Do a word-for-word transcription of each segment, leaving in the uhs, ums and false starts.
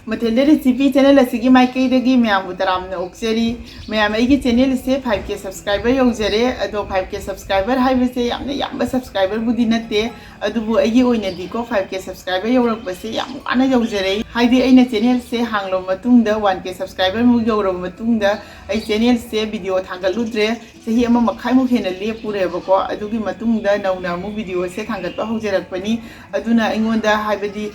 ꯃꯊꯦꯜꯗ recipe channel ꯑꯁꯤꯒꯤ ꯃꯥꯏꯀꯩꯗꯒꯤ ꯃꯌꯥꯝꯕꯨ ꯇꯔꯥꯝꯅ ꯑꯣꯛꯆꯔꯤ꯫ ꯃꯌꯥꯝ, ꯑꯩꯒꯤ ꯆꯦꯅꯦꯜ ꯑꯁꯦ ꯐꯥꯏꯚ ꯀꯦ ꯁꯕꯁꯀ꯭ꯔꯥꯏꯕꯔ ꯌꯧꯖꯔꯦ꯫ ꯑꯗꯣ ꯐꯥꯏꯚ ꯀꯦ ꯁꯕꯁꯀ꯭ꯔꯥꯏꯕꯔ ꯍꯥꯏꯕꯁꯦ ꯌꯥꯝꯅ ꯌꯥꯝꯕ ꯁꯕꯁꯀ꯭ꯔꯥꯏꯕꯔꯕꯨꯗꯤ ꯅꯠꯇꯦ, ꯑꯗꯨꯕꯨ ꯑꯩꯒꯤ ꯑꯣꯏꯅꯗꯤꯀꯣ ꯐꯥꯏꯚ ꯀꯦ ꯁꯕꯁꯀ꯭ꯔꯥꯏꯕꯔ ꯌꯧꯔꯛꯄꯁꯦ ꯌꯥꯝ ꯋꯥꯅ ꯌꯧꯖꯔꯛꯏ꯫ ꯍꯥꯏꯗꯤ ꯑꯩꯅ ꯆꯦꯅꯦꯜꯁꯦ ꯍꯥꯡꯂꯕ ꯃꯇꯨꯡꯗ, ꯋꯥꯟ ꯀꯦ ꯁꯕꯁꯀ꯭ꯔꯥꯏꯕꯔꯃꯨꯛ ꯌꯧꯔꯕ ꯃꯇꯨꯡꯗ ꯑꯩ ꯆꯦꯅꯦꯜꯁꯦ ꯚꯤꯗꯤꯑꯣ ꯊꯥꯡꯒꯠꯂꯨꯗ꯭ꯔꯦ꯫ ꯆꯍꯤ ꯑꯃ ꯃꯈꯥꯏꯃꯨꯛ ꯍꯦꯟꯅ ꯂꯦꯞꯄꯨꯔꯦꯕꯀꯣ꯫ ꯑꯗꯨꯒꯤ ꯃꯇꯨꯡꯗ ꯅꯧꯅ ꯑꯃꯨꯛ ꯚꯤꯗꯤꯑꯣꯁꯦ ꯊꯥꯡꯒꯠꯄ ꯍꯧꯖꯔꯛꯄꯅꯤ꯫ ꯑꯗꯨꯅ ꯑꯩꯉꯣꯟꯗ, ꯍꯥꯏꯕꯗꯤ,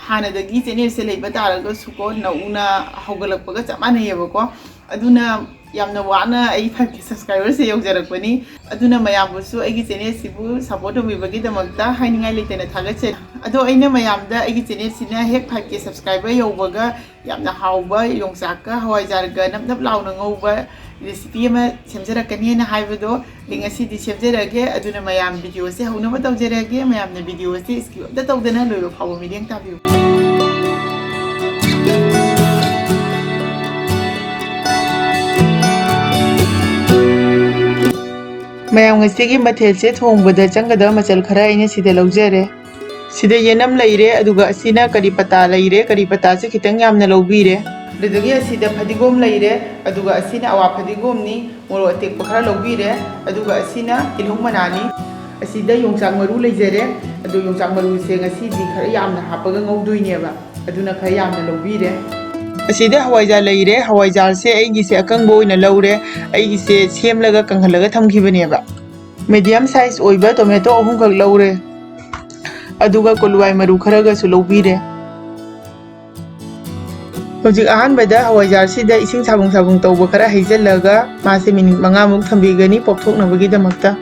ꯍꯥꯟꯅꯗꯒꯤ ꯆꯦꯅꯦꯜꯁꯦ ꯂꯩꯕ ꯇꯥꯔꯒꯁꯨꯀꯣ, ꯅꯧꯅ ꯍꯧꯒꯠꯂꯛꯄꯒ ꯆꯞ ꯃꯥꯟꯅꯩꯌꯦꯕꯀꯣ꯫ ꯑꯗꯨꯅ ꯌꯥꯝꯅ ꯋꯥꯅ ꯑꯩ ꯐꯥꯏꯚ ꯀꯦ ꯁꯕꯁꯀ꯭ꯔꯥꯏꯕꯔꯁꯦ ꯌꯧꯖꯔꯛꯄꯅꯤ꯫ ꯑꯗꯨꯅ ꯃꯌꯥꯝꯕꯨꯁꯨ ꯑꯩꯒꯤ ꯆꯦꯅꯦꯜꯁꯤꯕꯨ ꯁꯞꯄꯣꯔꯠ ꯇꯧꯕꯤꯕꯒꯤꯗꯃꯛꯇ ꯍꯥꯏꯅꯤꯡꯉꯥꯏ ꯂꯩꯇꯅ ꯊꯥꯒꯠꯆꯔꯤ꯫ ꯑꯗꯣ ꯑꯩꯅ ꯃꯌꯥꯝꯗ ꯑꯩꯒꯤ ꯆꯦꯅꯦꯜꯁꯤꯅ ꯍꯦꯛ ꯐꯥꯏꯚ ꯀꯦ ꯁꯕꯁꯀ꯭ꯔꯥꯏꯕꯔ ꯌꯧꯕꯒ ꯌꯥꯝꯅ ꯍꯥꯎꯕ ꯌꯣꯡꯆꯥꯛꯀ ꯍꯋꯥꯏꯖꯥꯔꯒ ꯅꯞ ꯅꯞ ꯂꯥꯎꯅ ꯉꯧꯕ ꯔꯦꯁꯤꯄꯤ ꯑꯃ ꯁꯦꯝꯖꯔꯛꯀꯅꯤꯅ ꯍꯥꯏꯕꯗꯣ ꯑꯩ ꯉꯁꯤꯗꯤ ꯁꯦꯝꯖꯔꯒꯦ꯫ ꯑꯗꯨꯅ ꯃꯌꯥꯝ, ꯚꯤꯗꯤꯑꯣꯁꯦ ꯍꯧꯅꯕ ꯇꯧꯖꯔꯒꯦ꯫ ꯃꯌꯥꯝꯅ ꯚꯤꯗꯤꯑꯣꯁꯦ skip ꯑꯝꯇ ꯇꯧꯗꯅ ꯂꯣꯏꯕ ꯐꯥꯎꯕ ꯃꯤꯠꯌꯦꯡ ꯇꯥꯕꯤꯌꯨ꯫ ꯃꯌꯥꯝ, ꯉꯁꯤꯒꯤ ꯃꯊꯦꯜꯁꯦ ꯊꯣꯡꯕꯗ ꯆꯪꯒꯗꯕ ꯃꯆꯜ ꯈꯔ ꯑꯩꯅ ꯁꯤꯗ ꯂꯧꯖꯔꯦ꯫ ꯁꯤꯗ ꯌꯦꯅꯝ ꯂꯩꯔꯦ, ꯑꯗꯨꯒ ꯑꯁꯤꯅ ꯀꯔꯤ ꯄꯇꯥ ꯂꯩꯔꯦ, ꯀꯔꯤ ꯄꯇꯥꯁꯦ ꯈꯤꯇꯪ ꯌꯥꯝꯅ ꯂꯧꯕꯤꯔꯦ꯫ ꯑꯗꯨꯗꯒꯤ ꯑꯁꯤꯗ ꯐꯗꯤꯒꯣꯝ ꯂꯩꯔꯦ, ꯑꯗꯨꯒ ꯑꯁꯤꯅ ꯑꯋꯥ ꯐꯗꯤꯒꯣꯝꯅꯤ, ꯃꯣꯔꯣꯛ ꯑꯇꯦꯛꯄ ꯈꯔ ꯂꯧꯕꯤꯔꯦ, ꯑꯗꯨꯒ ꯑꯁꯤꯅ ꯇꯤꯜꯍꯧ ꯃꯅꯥꯅꯤ꯫ ꯑꯁꯤꯗ ꯌꯣꯡꯆꯥꯛ ꯃꯔꯨ ꯂꯩꯖꯔꯦ, ꯑꯗꯣ ꯌꯣꯡꯆꯥꯛ ꯃꯔꯨꯁꯦ ꯉꯁꯤꯗꯤ ꯈꯔ ꯌꯥꯝꯅ ꯍꯥꯞꯄꯒ ꯉꯧꯗꯣꯏꯅꯦꯕ, ꯑꯗꯨꯅ ꯈꯔ ꯌꯥꯝꯅ ꯂꯧꯕꯤꯔꯦ꯫ ꯑꯁꯤꯗ ꯍꯋꯥꯏꯖꯥꯔ ꯂꯩꯔꯦ, ꯍꯋꯥꯏꯖꯥꯔꯁꯦ ꯑꯩꯒꯤꯁꯦ ꯑꯀꯪꯕ ꯑꯣꯏꯅ ꯂꯧꯔꯦ, ꯑꯩꯒꯤꯁꯦ ꯁꯦꯝꯂꯒ ꯀꯪꯍꯜꯂꯒ ꯊꯝꯈꯤꯕꯅꯦꯕ꯫ ꯃꯦꯗꯤꯌꯝ ꯁꯥꯏꯖ ꯑꯣꯏꯕ ꯇꯣꯃꯦꯇꯣ ꯑꯍꯨꯝꯈꯛ ꯂꯧꯔꯦ, ꯑꯗꯨꯒ ꯀꯣꯂꯨꯋꯥꯏ ꯃꯔꯨ ꯈꯔꯒꯁꯨ ꯂꯧꯕꯤꯔꯦ꯫ ꯍꯧꯖꯤꯛ ꯑꯍꯥꯟꯕꯗ ꯍꯋꯥꯏꯖꯥꯔꯁꯤꯗ ꯏꯁꯤꯡ ꯁꯥꯕꯨꯡ ꯁꯥꯕꯨꯡ ꯇꯧꯕ ꯈꯔ ꯍꯩꯖꯤꯜꯂꯒ ꯃꯥꯁꯦ ꯃꯤꯅꯤꯠ ꯃꯉꯥꯃꯨꯛ ꯊꯝꯕꯤꯒꯅꯤ ꯄꯣꯞꯊꯣꯛꯅꯕꯒꯤꯗꯃꯛꯇ꯫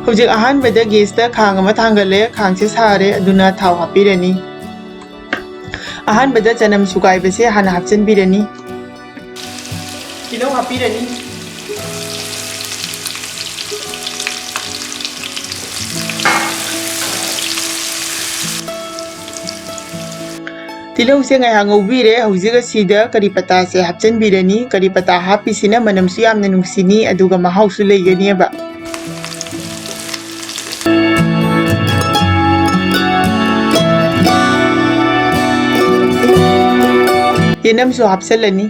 ꯍꯧꯖꯤꯛ ꯑꯍꯥꯟꯕꯗ ꯒꯦꯁꯇ ꯈꯥꯡ ꯑꯃ ꯊꯥꯡꯒꯠꯂꯦ, ꯈꯥꯡꯁꯦ ꯁꯥꯔꯦ, ꯑꯗꯨꯅ ꯊꯥꯎ ꯍꯥꯞꯄꯤꯔꯅꯤ꯫ ꯑꯍꯥꯟꯕꯗ ꯆꯅꯝ ꯁꯨꯒꯥꯏꯕꯁꯦ ꯍꯥꯟꯅ ꯍꯥꯞꯆꯤꯟꯕꯤꯔꯅꯤ꯫ ꯇꯤꯜꯍꯧ ꯍꯥꯞꯄꯤꯔꯅꯤ꯫ ꯇꯤꯜꯍꯧꯁꯦ ꯉꯥꯏꯍꯥꯛ ꯉꯧꯕꯤꯔꯦ꯫ ꯍꯧꯖꯤꯛ ꯑꯁꯤꯗ ꯀꯔꯤ ꯄꯇꯥꯁꯦ ꯍꯥꯞꯆꯤꯟꯕꯤꯔꯅꯤ꯫ ꯀꯔꯤ ꯄꯇꯥ ꯍꯥꯞꯄꯤꯁꯤꯅ ꯃꯅꯝꯁꯨ ꯌꯥꯝꯅ ꯅꯨꯡꯁꯤꯅꯤ, ꯑꯗꯨꯒ ꯃꯍꯥꯎꯁꯨ ꯂꯩꯒꯅꯦꯕ꯫ ꯌꯦꯅꯝꯁꯨ ꯍꯥꯞꯆꯤꯜꯂꯅꯤ꯫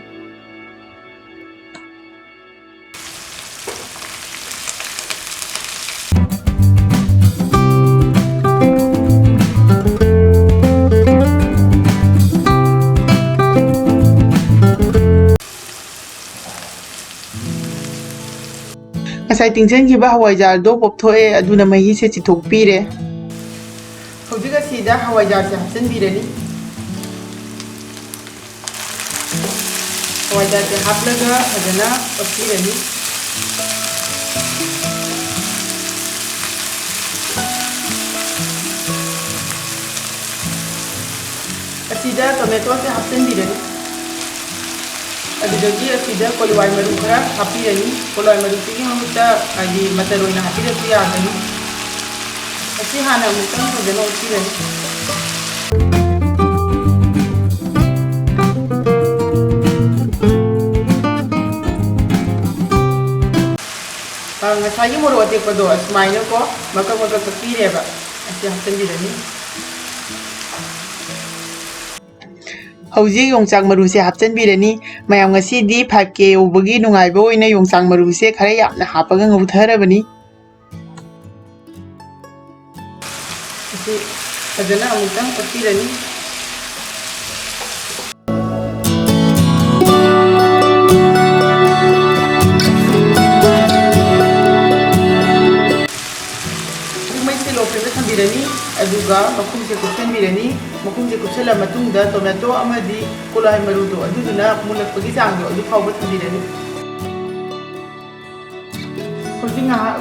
ꯉꯁꯥꯏ ꯇꯤꯡꯁꯤꯟꯈꯤꯕ ꯍꯋꯥꯏꯖꯥꯔꯗꯣ ꯄꯣꯞꯊꯣꯛꯑꯦ, ꯑꯗꯨꯅ ꯃꯍꯤꯁꯦ ꯆꯤꯊꯣꯛꯄꯤꯔꯦ꯫ ꯍꯧꯖꯤꯛ ꯑꯁꯤꯗ ꯍꯋꯥꯏꯖꯥꯔꯁꯦ ꯍꯥꯞꯆꯤꯟꯕꯤꯔꯅꯤ꯫ ꯍꯋꯥꯏꯖꯥꯔꯁꯦ ꯍꯥꯞꯂꯒ ꯐꯖꯅ ꯑꯣꯠꯄꯤꯔꯅꯤ꯫ ꯑꯁꯤꯗ ꯇꯣꯃꯦꯇꯣꯁꯦ ꯍꯥꯞꯆꯤꯟꯕꯤꯔꯅꯤ꯫ ꯑꯗꯨꯗꯒꯤ ꯑꯁꯤꯗ ꯀꯣꯂꯤ ꯍꯋꯥꯏ ꯃꯔꯨ ꯈꯔ ꯍꯥꯞꯄꯤꯔꯅꯤ꯫ ꯀꯣꯂꯤ ꯍꯋꯥꯏ ꯃꯔꯨꯁꯤꯒꯤ ꯃꯍꯨꯠꯇ ꯍꯥꯏꯗꯤ ꯃꯆꯜ ꯑꯣꯏꯅ ꯍꯥꯞꯄꯤꯔꯁꯨ ꯌꯥꯒꯅꯤ꯫ ꯑꯁꯤ ꯍꯥꯟꯅ ꯑꯃꯨꯛꯇꯪ ꯐꯖꯅ ꯑꯣꯠꯄꯤꯔꯅꯤ꯫ ꯑ, ꯉꯁꯥꯏꯒꯤ ꯃꯣꯔꯣꯛ ꯑꯇꯦꯛꯄꯗꯣ ꯑꯁꯨꯃꯥꯏꯅꯀꯣ ꯃꯀꯛ ꯃꯀꯛ ꯀꯛꯄꯤꯔꯦꯕ꯫ ꯑꯁꯤ ꯍꯥꯞꯆꯤꯟꯕꯤꯔꯅꯤ꯫ ꯍꯧꯖꯤꯛ ꯌꯣꯡꯆꯥꯛ ꯃꯔꯨꯁꯦ ꯍꯥꯞꯆꯤꯟꯕꯤꯔꯅꯤ꯫ ꯃꯌꯥꯝ, ꯉꯁꯤꯗꯤ ꯐꯥꯏꯚ ꯀꯦ ꯌꯧꯕꯒꯤ ꯅꯨꯡꯉꯥꯏꯕ ꯑꯣꯏꯅ ꯌꯣꯡꯆꯥꯛ ꯃꯔꯨꯁꯦ ꯈꯔ ꯌꯥꯝꯅ ꯍꯥꯞꯄꯒ ꯉꯧꯊꯔꯕꯅꯤ꯫ ꯑꯁꯤ ꯐꯖꯅ ꯑꯃꯨꯛꯇꯪ ꯑꯣꯠꯄꯤꯔꯅꯤ꯫ ꯃꯩꯁꯦ low flameꯗ ꯊꯝꯕꯤꯔꯅꯤ, ꯑꯗꯨꯒ ꯃꯈꯨꯝꯁꯦ ꯀꯨꯞꯁꯟꯕꯤꯔꯅꯤ꯫ ꯃꯈꯨꯝꯁꯦ ꯀꯨꯞꯁꯜꯂ ꯃꯇꯨꯡꯗ tomato ꯑꯃꯗꯤ ꯀꯣꯂꯤ ꯍꯋꯥꯏ ꯃꯔꯨꯗꯣ ꯑꯗꯨꯗꯨꯅ ꯃꯨꯜꯂꯛꯄꯒꯤ ꯆꯥꯡꯗꯣ ꯑꯗꯨ ꯐꯥꯎꯕ ꯊꯝꯕꯤꯔꯅꯤ꯫ ꯍꯧꯖꯤꯛ ꯉꯥꯏꯍꯥꯛ,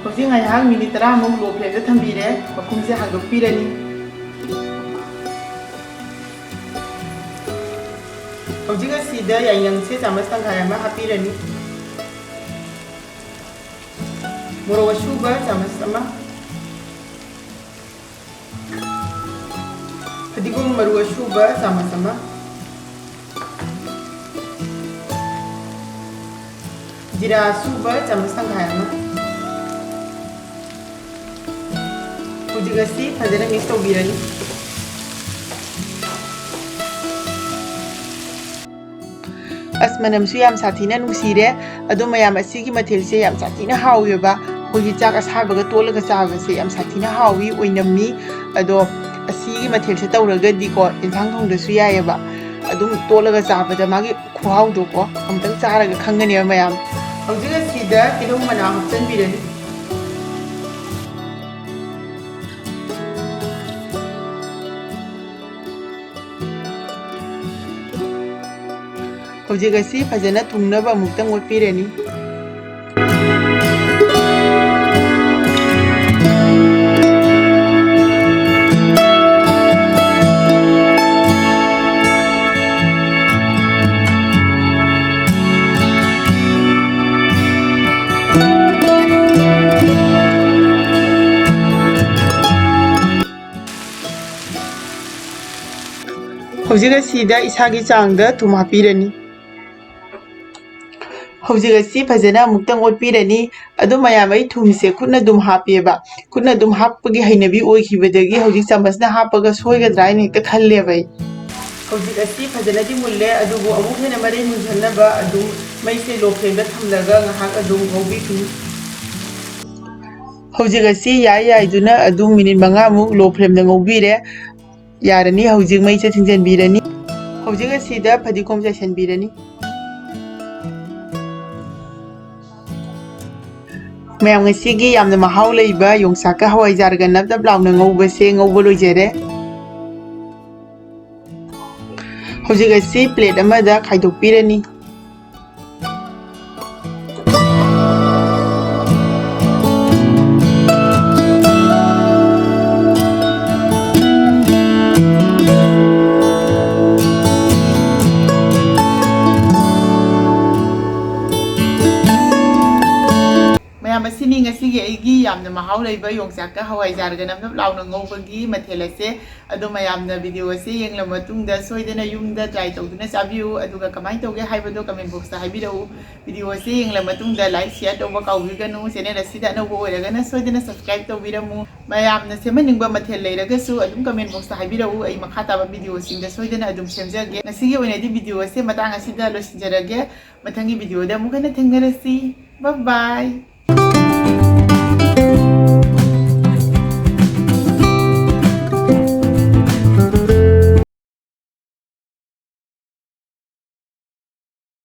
ꯍꯧꯖꯤꯛ ꯉꯥꯏꯍꯥꯛ minute ꯇꯔꯥꯃꯨꯛ low flameꯗ ꯊꯝꯕꯤꯔꯦ꯫ ꯃꯈꯨꯝꯁꯦ ꯍꯥꯡꯗꯣꯛꯄꯤꯔꯅꯤ꯫ ꯍꯧꯖꯤꯛ ꯑꯁꯤꯗ ꯌꯥꯏꯉꯪꯁꯦ ꯆꯥꯃꯁ ꯇꯪꯈꯥꯏ ꯑꯃ ꯍꯥꯞꯄꯤꯔꯅꯤ꯫ ꯃꯣꯔꯣꯛ ꯑꯁꯨꯕ ꯆꯥꯃꯁ ꯑꯃ꯫ ꯐꯗꯤꯒꯣꯝ ꯃꯔꯨ ꯑꯁꯨꯕ ꯆꯥꯃꯁ ꯑꯃ, ꯖꯤꯔꯥ ꯑꯁꯨꯕ ꯆꯥꯃꯁ ꯇꯪꯈꯥꯏ ꯑꯃ꯫ ꯍꯧꯖꯤꯛ ꯑꯁꯤ ꯐꯖꯅ ꯃꯤꯛꯁ ꯇꯧꯕꯤꯔꯅꯤ꯫ ꯑꯁ, ꯃꯅꯝꯁꯨ ꯌꯥꯝ ꯁꯥꯊꯤꯅ ꯅꯨꯡꯁꯤꯔꯦ꯫ ꯑꯗꯣ ꯃꯌꯥꯝ, ꯑꯁꯤꯒꯤ ꯃꯊꯦꯜꯁꯦ ꯌꯥꯝ ꯁꯥꯊꯤꯅ ꯍꯥꯎꯋꯦꯕ꯫ ꯑꯩꯈꯣꯏꯒꯤ ꯆꯥꯛ ꯑꯁꯥꯕꯒ ꯇꯣꯠꯂꯒ ꯆꯥꯕꯁꯦ ꯌꯥꯝ ꯁꯥꯊꯤꯅ ꯍꯥꯎꯋꯤ, ꯑꯣꯏꯅꯝꯃꯤ꯫ ꯑꯗꯣ ꯑꯁꯤꯒꯤ ꯃꯊꯦꯜꯁꯦ ꯇꯧꯔꯒꯗꯤꯀꯣ, ꯌꯦꯟꯁꯥꯡ ꯊꯣꯡꯗ꯭ꯔꯁꯨ ꯌꯥꯏꯑꯕ꯫ ꯑꯗꯨꯝ ꯇꯣꯠꯂꯒ ꯆꯥꯕꯗ ꯃꯥꯒꯤ ꯈꯨꯍꯥꯎꯗꯣꯀꯣ, ꯑꯃꯨꯛꯇꯪ ꯆꯥꯔꯒ ꯈꯪꯒꯅꯦꯕ ꯃꯌꯥꯝ꯫ ꯍꯧꯖꯤꯛ ꯑꯁꯤꯗ ꯇꯤꯜꯍꯧ ꯃꯅꯥ ꯍꯥꯞꯆꯤꯟꯕꯤꯔꯅꯤ꯫ ꯍꯧꯖꯤꯛ ꯑꯁꯤ ꯐꯖꯅ ꯊꯨꯡꯅꯕ ꯑꯃꯨꯛꯇꯪ ꯑꯣꯠꯄꯤꯔꯅꯤ꯫ ꯍꯧꯖꯤꯛ ꯑꯁꯤꯗ ꯏꯁꯥꯒꯤ ꯆꯥꯡꯗ ꯊꯨꯝ ꯍꯥꯞꯄꯤꯔꯅꯤ꯫ ꯍꯧꯖꯤꯛ ꯑꯁꯤ ꯐꯖꯅ ꯑꯃꯨꯛꯇꯪ ꯑꯣꯠꯄꯤꯔꯅꯤ꯫ ꯑꯗꯨ ꯃꯌꯥꯝ, ꯑꯩ ꯊꯨꯝꯁꯦ ꯈꯨꯠꯅ ꯑꯗꯨꯝ ꯍꯥꯞꯄꯦꯕ꯫ ꯈꯨꯠꯅ ꯑꯗꯨꯝ ꯍꯥꯞꯄꯒꯤ ꯍꯩꯅꯕꯤ ꯑꯣꯏꯈꯤꯕꯗꯒꯤ ꯍꯧꯖꯤꯛ ꯆꯥꯃꯁꯅ ꯍꯥꯞꯄꯒ ꯁꯣꯏꯒꯗ꯭ꯔꯥ ꯍꯥꯏꯅ ꯍꯦꯛꯇ ꯈꯜꯂꯦꯕ ꯑꯩ꯫ ꯍꯧꯖꯤꯛ ꯑꯁꯤ ꯐꯖꯅꯗꯤ ꯃꯨꯜꯂꯦ, ꯑꯗꯨꯕꯨ ꯑꯃꯨꯛ ꯍꯦꯟꯅ ꯃꯔꯩ ꯃꯨꯟꯍꯟꯅꯕ ꯑꯗꯨꯝ ꯃꯩꯁꯦ ꯂꯣ ꯐ꯭ꯂꯦꯝꯗ ꯊꯝꯂꯒ ꯉꯥꯏꯍꯥꯛ ꯑꯗꯨꯝ ꯉꯧꯕꯤꯈꯤꯅꯤ꯫ ꯍꯧꯖꯤꯛ ꯑꯁꯤ ꯌꯥꯏ ꯌꯥꯏꯗꯨꯅ ꯑꯗꯨꯝ ꯃꯤꯅꯤꯠ ꯃꯉꯥꯃꯨꯛ ꯂꯣ ꯐ꯭ꯂꯦꯝꯗ ꯉꯧꯕꯤꯔꯦ꯫ ꯌꯥꯔꯅꯤ, ꯍꯧꯖꯤꯛ ꯃꯩꯁꯦ ꯊꯤꯡꯖꯤꯟꯕꯤꯔꯅꯤ꯫ ꯍꯧꯖꯤꯛ ꯑꯁꯤꯗ ꯐꯗꯤꯒꯣꯝ ꯆꯥꯏꯁꯤꯟꯕꯤꯔꯅꯤ꯫ ꯃꯌꯥꯝ, ꯉꯁꯤꯒꯤ ꯌꯥꯝꯅ ꯃꯍꯥꯎ ꯂꯩꯕ ꯌꯣꯡꯆꯥꯛꯀ ꯍꯋꯥꯏꯖꯥꯔꯒ ꯅꯞ ꯅꯞ ꯂꯥꯎꯅ ꯉꯧꯕꯁꯦ ꯉꯧꯕ ꯂꯣꯏꯖꯔꯦ꯫ ꯍꯧꯖꯤꯛ ꯑꯁꯤ ꯄ꯭ꯂꯦꯠ ꯑꯃꯗ ꯈꯥꯏꯗꯣꯛꯄꯤꯔꯅꯤ꯫ ꯃꯌꯥꯝ, ꯑꯁꯤꯅꯤ ꯉꯁꯤꯒꯤ ꯑꯩꯒꯤ ꯌꯥꯝꯅ ꯃꯍꯥꯎ ꯂꯩꯕ ꯌꯣꯡꯆꯥꯛꯀ ꯍꯋꯥꯏꯖꯥꯔꯒ ꯅꯞ ꯅꯞ ꯂꯥꯎꯅ ꯉꯧꯕꯒꯤ ꯃꯊꯦꯜ ꯑꯁꯦ꯫ ꯑꯗꯣ ꯃꯌꯥꯝꯅ video ꯑꯁꯦ ꯌꯦꯡꯂ ꯃꯇꯨꯡꯗ ꯁꯣꯏꯗꯅ ꯌꯨꯝꯗ try ꯇꯧꯗꯨꯅ ꯆꯥꯕꯤꯌꯨ꯫ ꯑꯗꯨꯒ ꯀꯃꯥꯏꯅ ꯇꯧꯒꯦ ꯍꯥꯏꯕꯗꯣ comment boxꯇ ꯍꯥꯏꯕꯤꯔꯛꯎ꯫ Video ꯑꯁꯦ ꯌꯦꯡꯂ ꯃꯇꯨꯡꯗ like, share ꯇꯧꯕ ꯀꯥꯎꯕꯤꯒꯅꯨ꯫ Channel ꯑꯁꯤꯗ ꯑꯅꯧꯕ ꯑꯣꯏꯔꯒꯅ ꯁꯣꯏꯗꯅ subscribe ꯇꯧꯕꯤꯔꯝꯃꯨ꯫ ꯃꯌꯥꯝꯅ ꯁꯦꯝꯍꯟꯅꯤꯡꯕ ꯃꯊꯦꯜ ꯂꯩꯔꯒꯁꯨ ꯑꯗꯨꯝ comment boxꯇ ꯍꯥꯏꯕꯤꯔꯛꯎ꯫ ꯑꯩ ꯃꯈꯥ ꯇꯥꯕ videoꯁꯤꯡꯗ ꯁꯣꯏꯗꯅ ꯑꯗꯨꯝ ꯁꯦꯝꯖꯒꯦ꯫ ꯉꯁꯤꯒꯤ ꯑꯣꯏꯅꯗꯤ video ꯑꯁꯦ ꯃꯇꯥꯡ ꯑꯁꯤꯗ ꯂꯣꯏꯁꯤꯟꯖꯔꯒꯦ꯫ ꯃꯊꯪꯒꯤ videoꯗ ꯑꯃꯨꯛ ꯍꯟꯅ ꯊꯦꯡꯅꯔꯁꯤ꯫ Bye bye꯫